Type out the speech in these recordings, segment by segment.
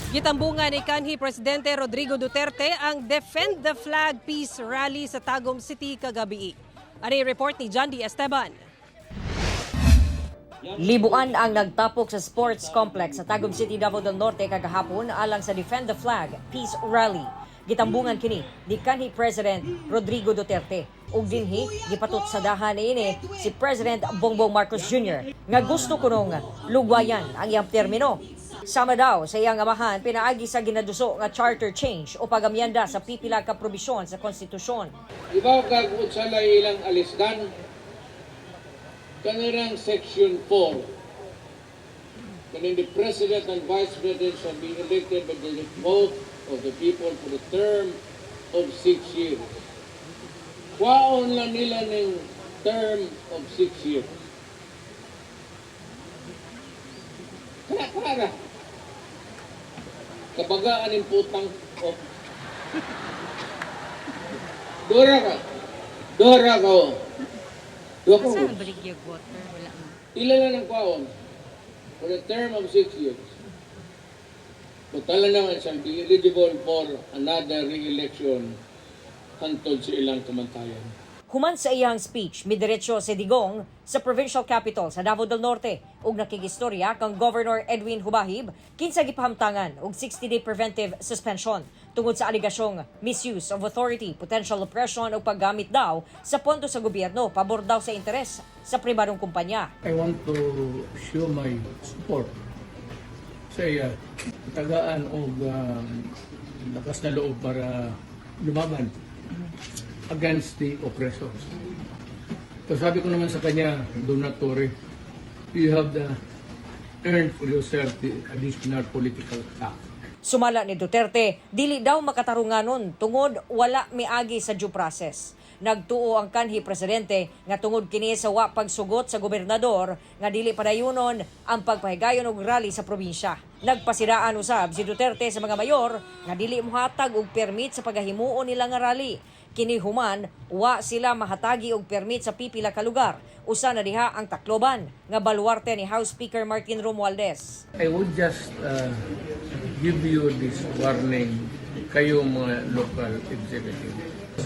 Gitambungan ni kanhi Presidente Rodrigo Duterte ang Defend the Flag Peace Rally sa Tagum City kagabi. Ani report ni John D. Esteban. Libuan ang nagtapok sa sports complex sa Tagum City, Davao del Norte kagahapon alang sa Defend the Flag Peace Rally. Gitambungan kini ni kanhi President Rodrigo Duterte ug dinhi gipatutsadahan niini si President Bongbong Marcos Jr. nga gusto kunong lugwayan ang iyang termino. Sama daw sa iyang amahan pinaagi sa ginaduso nga charter change o pagamyenda sa pipila ka probisyon sa konstitusyon. Ibaw kag unsa lay ilang alisdan kanirang section 4, kaning the president and vice president shall be elected by the vote of the people for the term of 6 years. Kwaon lang nila ng term of 6 years. Kana, kana ra. Kabagaan ng putang of Dora ka. Dora ka. Oh. Dora ka. Saan baligyag water? Wala man. Ila lang ang kwaon for a term of 6 years. Totala naman shall be eligible for another re-election hantod sa ilang kamantayan. Human sa iyang speech, midiretso si Digong sa provincial capital sa Davao del Norte ug nakigistorya kang Governor Edwin Hubahib kinsa gipahamtangan og 60-day preventive suspension tungod sa alegasyong misuse of authority, potential oppression ug paggamit daw sa pondo sa gobyerno pabor daw sa interes sa pribadong kumpanya. I want to show my support sa iya tagaan og lakas na loob para lumaban against the oppressors. So sabi ko naman sa kanya, do not worry. You have the earned for yourself the additional political tax. Sumala ni Duterte, dili daw makatarunganon tungod wala miagi sa due process. Nagtuo ang kanhi presidente nga tungod kini sa wa pagsugot sa gobernador nga dili padayunon ang pagpahigayon og rally sa probinsya. Nagpasiraan usab si Duterte sa mga mayor nga dili mohatag og permit sa pagahimuon nila nga rally. Kini human, wa sila mahatagi og permit sa pipila ka lugar. Usa na diha ang Tacloban nga baluarte ni House Speaker Martin Romualdez. I would just give you this warning, kayo mga local executive.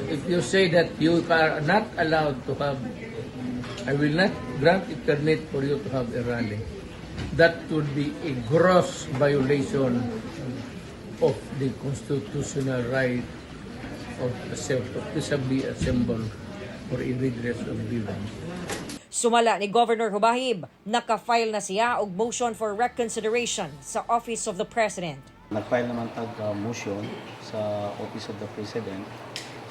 If you say that you are not allowed to have, I will not grant a permit for you to have a rally. That would be a gross violation of the constitutional right of self of peaceably assemble for a redress of grievance. Sumala ni Governor Hubahib, naka-file na siya og motion for reconsideration sa Office of the President. Nag-file naman tag motion sa Office of the President.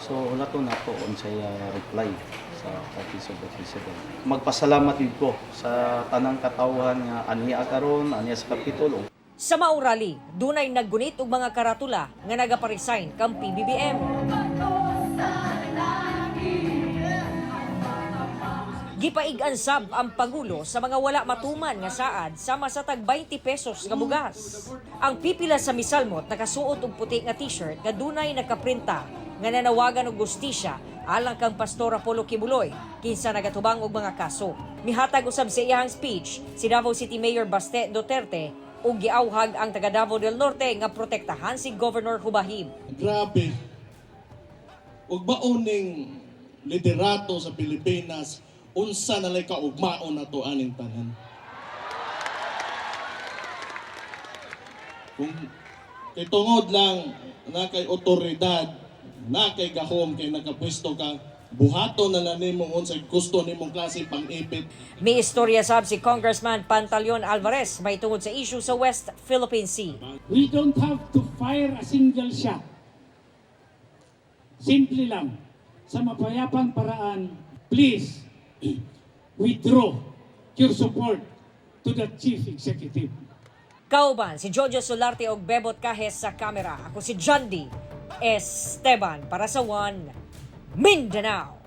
So wala to na po unsay reply sa Office of the President. Magpasalamat yun ko sa tanang katawhan nga aniya karon, aniya sa Kapitol. Sa mao rally, dunay naggunit og mga karatula nga nagaparesign kang PBBM. Gipaig-an sab ang Pangulo sa mga wala matuman nga saad sama sa tag 20 pesos nga bugas. Ang pipila sa misalmot nakasuot og puti nga t-shirt nga dunay nakaprinta nga nanawagan og gustisya alang kang Pastor Apollo Quiboloy kinsa nagatubang og mga kaso. Mihatag usab sa iyang speech si Davao City Mayor Baste Duterte ug giawhag ang taga Davao del Norte nga protektahan si Governor Hubahib. Grabe. Ug mauning liderato sa Pilipinas, unsa na lay kaugmaon nato aning tanan. Kung kay tungod lang na kay otoridad, na kay gahom kay nakapwesto ka, buhaton na lang nimo unsay gusto nimong klase pang-ipit. May istorya sab si Congressman Pantaleon Alvarez may tungod sa issue sa West Philippine Sea. We don't have to fire a single shot. Simple lang, sa mapayapang paraan, please withdraw your support to the chief executive. Kauban si Jojo Solarte og Bebot Cajes sa kamera. Ako si John D. Esteban para sa One Mindanao.